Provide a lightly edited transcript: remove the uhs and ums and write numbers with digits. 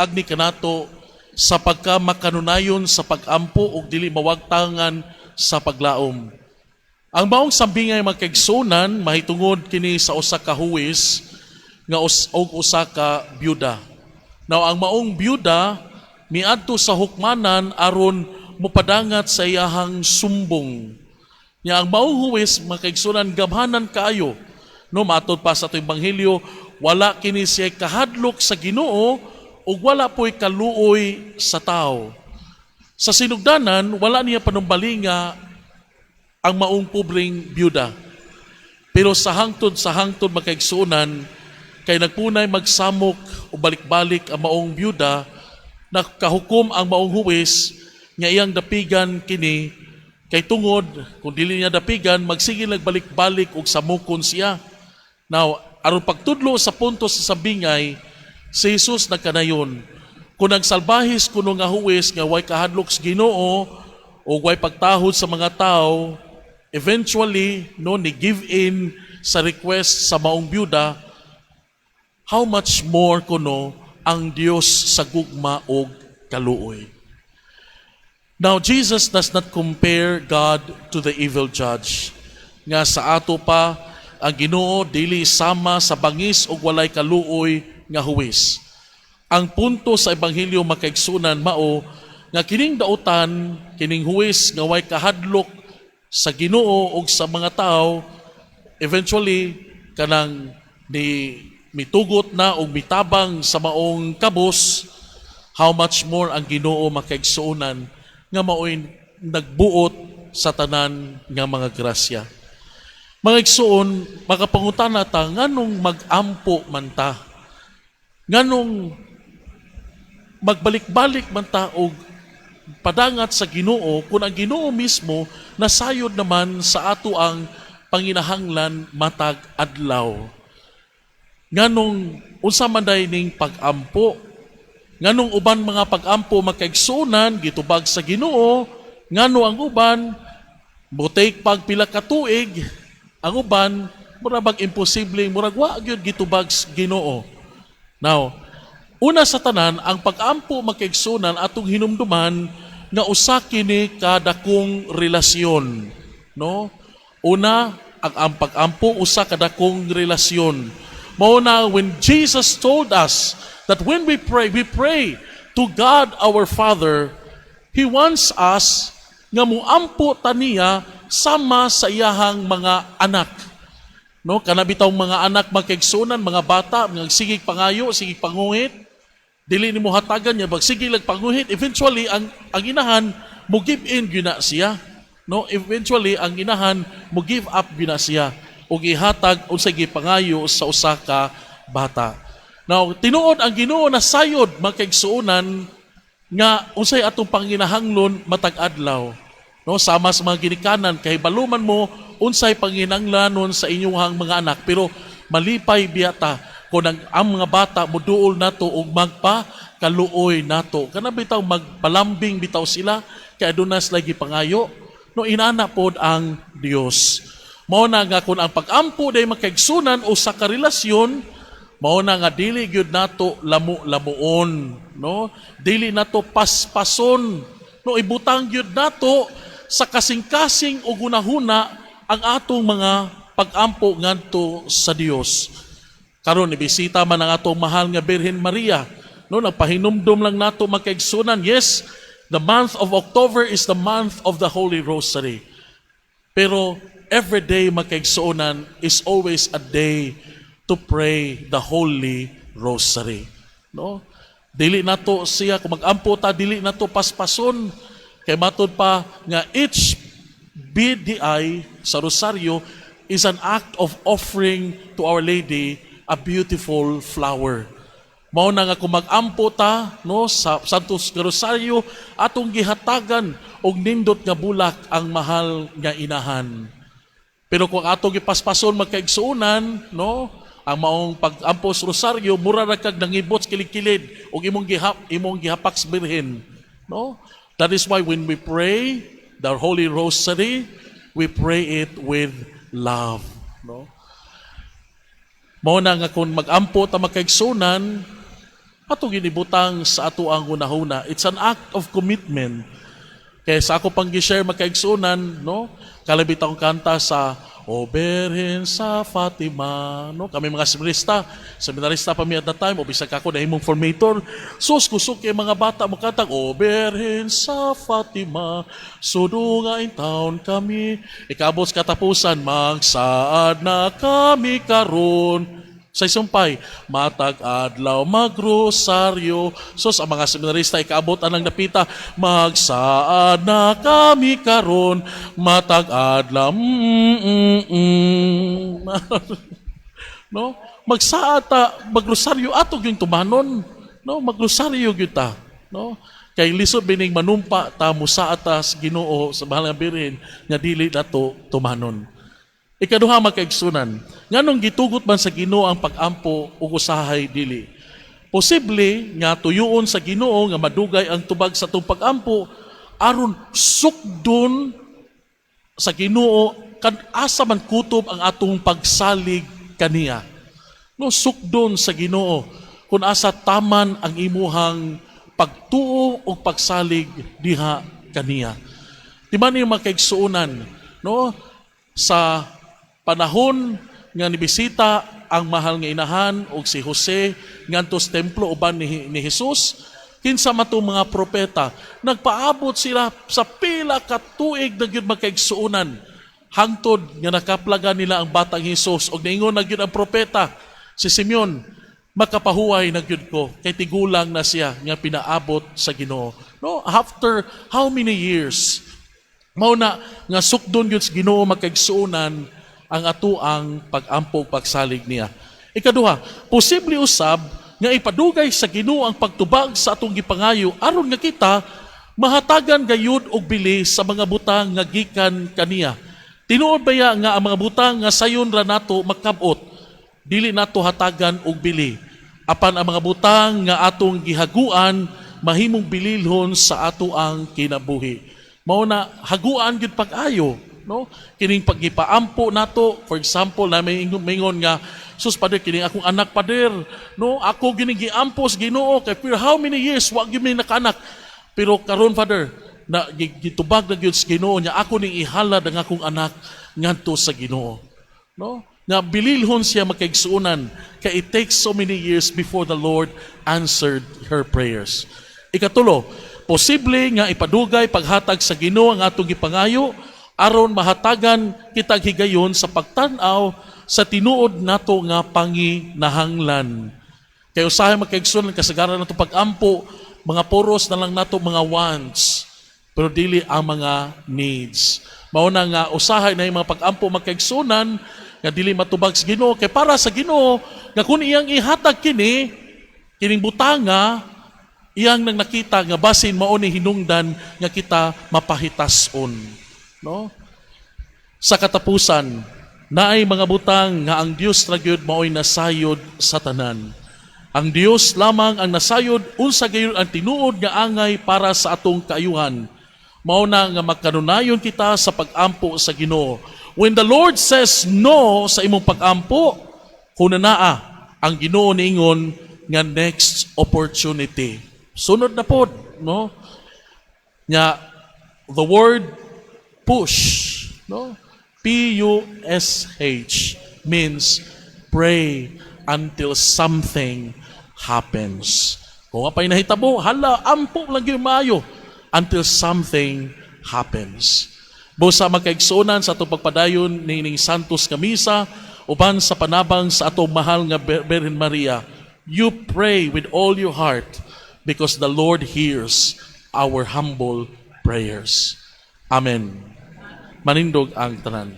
Agni kanato sa pagka makanunayon sa pag-ampo ug dili mawagtangan sa paglaom. Ang maong sambingay, mga kaigsuonan, mahitungod kini sa usa ka huwis nga og usa ka byuda. Now, ang maong byuda miadto sa hukmanan aron mopadangat sa iyahang sumbong. Nya ang maong huwis, mga kaigsuonan, gamhanan kaayo. No, matod pa sa atong ebanghelyo, wala kini siya kahadlok sa Ginoo ug wala po'y kaluoy sa tao. Sa sinugdanan, wala niya panumbalinga ang maong pobreng byuda. Pero sa hangtod, mga kaigsuonan, kay nagpunay magsamok o balik-balik ang maong byuda, nakahukom ang maong huwis nga iyang dapigan kini kay tungod kung dili niya dapigan, magsige nagbalik-balik og samukon siya. Now, aron pagtudlo sa punto sa sambingay, si Jesus nagkanayon, kung nagsalbahis kuno nga huwis nga way kahadlok sa Ginoo o way pagtahod sa mga tao, eventually, no, ni give in sa request sa maong byuda, how much more kuno ang Dios sa gugma og kaluoy? Now, Jesus does not compare God to the evil judge. Nga sa ato pa, ang Ginoo dili sama sa bangis og walay kaluoy nga huwis. Ang punto sa ebanghelyo, mga kaigsuonan, mao nga kining dautan, kining huwis nga way kahadlok sa Ginoo og sa mga tao, eventually kanang ni mitugot na og mitabang sa maong kabos, how much more ang Ginoo, mga kaigsuonan, nga maoy nagbuot sa tanan nga mga grasya. Mga igsoon, makapangutana ta nganong mag-ampo man ta? Nganong magbalik-balik man ta og padangat sa Ginoo kung ang Ginoo mismo nasayod naman sa ato ang panginahanglan matag adlaw? Nganong unsa man day ning pag-ampo? Nganong uban mga pag-ampo, mga kaigsuonan, gitubag sa Ginoo, ngano ang uban mo-take pag pila ka tuig, ang uban mura bag imposible, murag wa gyud gitubag sa Ginoo? Now, una sa tanan, ang pag-ampo, mga kaigsuonan, atong hinumduman nga usa kini kadakong relasyon, no? Una, ang pag-ampo usa kadakong relasyon. Mao na when Jesus told us that when we pray to God our Father, He wants us nga muampo ta niya sama sa iyahang mga anak. No, kana bitawng mga anak, mga kaigsuonan, mga bata, mga sige pangayo, sige panguhit, dili nimo hatagan niya, sige lag panguhit, eventually ang inahan mo give in gyud na siya. No, eventually ang inahan mo give up gyud na siya ug ihatag unsay gipangayo sa usa ka bata. Now, tinuod ang Ginoo na sayod, mga kaigsuonan, nga unsay atong panginahanglon matag adlaw. No, sama sa mga ginikanan, kay baluman mo unsay panginahanglanon sa inyong mga anak, pero malipay biya ta kung ang mga bata moduol nato og magpa kaluoy nato. Kana bitaw magpalambing bitaw sila kay aduna sila gipangayo. No, inana pod ang Dios. Mao na nga kung ang pag-ampo day, mga kaigsuonan, usa ka relasyon, mao na nga dili gyud nato lamu-lamuon, no? Dili nato paspason, no? Ibutang gyud nato sa kasing-kasing ug hunahuna ang atong mga pag-ampo ngadto sa Dios. Karon ibisita man ang atong mahal nga Birhen Maria. No, nagpahinumdum lang nato, mga kaigsuonan. Yes, the month of October is the month of the Holy Rosary. Pero every day, mga kaigsuonan, is always a day to pray the Holy Rosary. No? Dili nato siya, kung mag-ampo ta, dili nato paspason. Kay matod pa nga each BDI sa Rosario is an act of offering to Our Lady a beautiful flower. Mao na nga kung mag-ampo ta, no, sa Santos Rosario, atong gihatagan og nindot nga bulak ang mahal nga inahan. Pero kung atong gipaspason, mga kaigsuonan, no, ang maong pag-ampo sa Rosaryo mura ra kag nangibot sa kilid-kilid ug imong gihapak sa birhen, no? That is why when we pray the Holy Rosary, we pray it with love, no? Mao na nga kung mag-ampo ta, mga kaigsuonan, Atong ginibutang sa ato ang hunahuna. It's an act of commitment. Kaya sa ako pang gi-share, makaigsunan, no? Kalabit akong kanta sa O Berhen sa Fatima, no? Kami mga seminarista, seminarista pa mi at that time, o bisag ako nahimong formator. Sus, kusog kay mga bata mo kantang O Berhen sa Fatima, sudunga intawon kami. Ikabot sa katapusan, magsaad na kami karon. Sa isumpay, matag adlaw magrosaryo. So sa mga seminarista, ikaabot anang napita, magsaad na kami karon, matag adlaw. No? Magsaad ta, magrosaryo ato yung tumanon. No? Magrosaryo gyud ta. No? Kay lisod bining manumpa ta, musaad ta sa Ginoo, sa Mahal nga Birhen, nga dili nato tumanon. Ikaduha, makaigsunan, nganong gitugot man sa Ginoo ang pag-ampo ug usahay dili? Posible nga tuyuon sa Ginoo nga madugay ang tubag sa atong pag-ampo aron sukdon sa Ginoo kan asa man kutob ang atong pagsalig kaniya. No, sukdon sa Ginoo kung asa taman ang imuhang pagtuo o pagsalig diha kaniya. Di man yung makaigsuonan, no, sa panahon nga nibisita ang Mahal nga Inahan og si Jose ngadto sa templo uban ni Jesus, kinsa man tong mga propeta, nagpaabot sila sa pila ka tuig na gyud, magkaigsuonan, hangtod nga nakaplagan nila ang batang Hesus og niingon na gyud ang propeta si Simeon, "Makapahuway na gyud ko kay tigulang na siya nga pinaabot sa Ginoo," no? After how many years? Mao na nga sukdon gyud sa Ginoo, magkaigsuonan, ang atuang pag-ampo ug pagsalig niya. Ikaduha, posible usab nga ipadugay sa Ginoo ang pagtubag sa atong gipangayo aron nga kita mahatagan gayud og bili sa mga butang nga gikan kaniya. Tinuod baya nga ang mga butang nga sayon ra nato makabot, dili nato hatagan og bili? Apan ang mga butang nga atong gihaguan mahimong bililhon sa ato ang kinabuhi. Mao na haguan gyud pag-ayo, no? Kining paggipaampo nato, for example, na may mingon nga, "Sus pader, kining akong anak, pader, no, ako gining giampo sa Ginoo kay for how many years wa gyud mi nakaanak. Pero karon, Father, na gitubag na gyud sa Ginoo niya, ako ning ihalad ang akong anak ngadto sa Ginoo." No? Nga bililhon siya, makaigsuonan, kay it takes so many years before the Lord answered her prayers. Ikatulo, posible nga ipadugay paghatag sa Ginoo ang atong gipangayo aron mahatagan kitag higayon sa pagtan-aw sa tinuod nato nga panginahanglan. Kay usahay, makaigsuonan, kasagaran nato pag-ampo, mga puros na lang nato mga wants, pero dili ang mga needs. Mao na nga usahay na yung mga pag-ampo, magkaigsunan, nga dili matubag sa Ginoo kay para sa Ginoo nga kung iyang ihatag kini kining butanga, iyang nang nakita nga basin mao ni hinungdan nga kita mapahitason, no? Sa katapusan, naay mga butang nga ang Dios ra gyud maoy nasayod sa tanan. Ang Dios lamang ang nasayod unsa gayud ang tinuod nga angay para sa atong kaayuhan. Mao na nga magkanunayon kita sa pag-ampo sa Ginoo. When the Lord says no sa imong pag-ampo, kuna naa ang Ginoo niingon nga next opportunity. Sunod na pod, no? Nya the word push, no? P U S H means pray until something happens. Kung wa pa'y nahitabo, hala, ampo lang gyud maayo until something happens. Busa, magkaigsuonan, sa atong pagpadayon niining Santos nga Misa uban sa panabang sa atong mahal nga Birhen Maria, you pray with all your heart because the Lord hears our humble prayers. Amen. Manindog ang tanan.